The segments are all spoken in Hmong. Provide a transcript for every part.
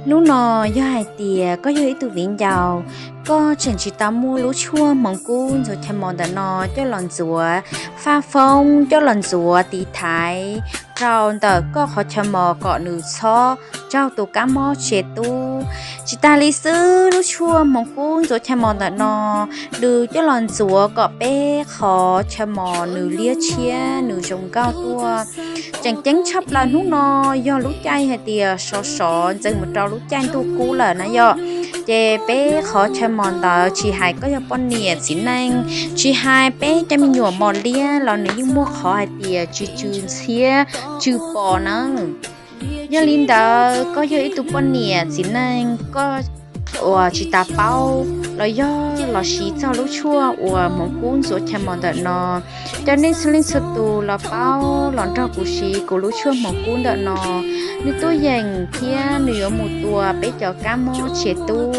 Hnub no yog hais tias koj yog ib tug viv ncaus, koj tseem tsis tau muaj lub tshuaj hmoov kub ntxuav chaw mos ntawm no coj los ntxuav faj foob, coj los ntxuav tiv thaiv rau ntawm koj qhov chaw mos kom nws txhob raug tus kab mob txias tub. Tsis tas li xwb, lub tshuaj hmoov kub ntxuav chaw mos ntawm no nws coj los ntxuav kom peb qhov chaw mos nws liab tshiab, nws zoo nkauj tuaj. Tseem ceeb tshaj plaws hnub no yog lub caij hais tias sov sov ntxeev mus rau lub caij ntuj kub lawm na yom. Ces peb qhov chaw mos ntawd tsis hais koj yog poj niam txiv neej, tsis hais peb cov me nyuam mos liab los nws yeej muaj qhov hais tias tsw tsw ntxhiab tsw pos na. Yog li ntawd koj yog ib tug poj niam txiv neej, koj uas tsis tas paub los yog los siv txog lub tshuaj uas hmoov kub ntxuav chaw mos ntawm no, coj nej txhua leej txhua tus los paub los nrog kuv siv kuv lub tshuaj hmoov kub ntawm no. Nws tuaj yeem thiab nws yuav mus tua peb cov kab mob txias tub,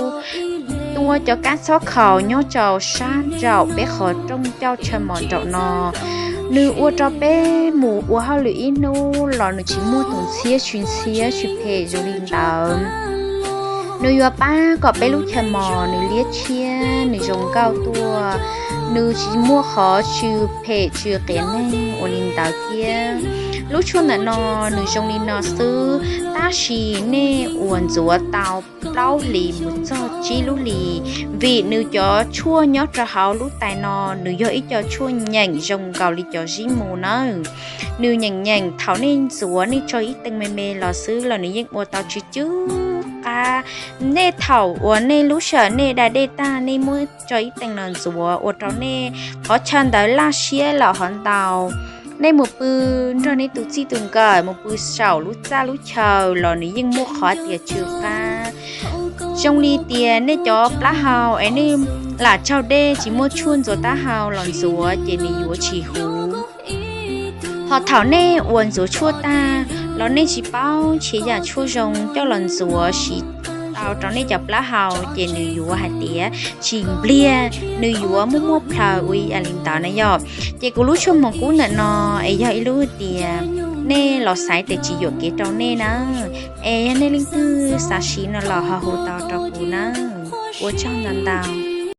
tua cov kab txhob khaus nyob rau sab nraum peb qhov rooj ncauj chaw mos nraum no. Nws ua rau peb mus ua hauj lwm ib hnub los nws tsis muaj tus ntxhiab tsw ntxhiab tsw phem zoo li ntawd. Nws yuav pab kom peb lub chaw mos nws liab tshiab, nws zoo nkauj tuaj, nws tsis muaj qhov tsw phem tsw qias neeg ua li ntawd thiab. Lub tshuaj ntawm no nws zoo li no xwb, tab sis nej uas ntxuav tau plaub hlis mus txog tsib lub hlis, vim nws cov tshuaj nyob rau hauv lub tais no nws yog ib co tshuaj nyeem zoo nkaus li cov zib mu nawb. Nws nyeem nyeem, thaum nej ntxuav nej tso ib tee me me los xwb los nws yeej ua tau tsw tsw qab. Nej thaum uas nej lub sij hawm nej da dej tag nej muab tso ib tee los ntxuav ua rau nej qhov chaw ntawd laj siab los hov ntau. Nej mus pw nrog nej tus txij tus nkawm, mus pw saum lub txaj lub chaw los nws yeej muaj qhov tias tsw qab. Zoo li tias nej cov plaub hau es nej lam tsaug dej tsis muaj tshuaj ntxuav taub hau los ntxuav ces nws yuav tsis huv. Ho thaum nej uas ntxuav tshuaj tag los nej tsis paub nrhiav yam tshuaj zoo coj los ntxuav siv tau rau nej cov plaub hau ces nws yuav hais tias tsis npliag, nws yuav muaj muaj plhaws ua ib yam li ntawd na yom. Ces kuv lub tshuaj hmoov kub ntawm no es yog ib lub tias nej los xaiv tes tsis yuam kev rau nej na. Es yog nej leej twg xav siv no los ho hu tau rau kuv na. Ua tsaug ntau ntau.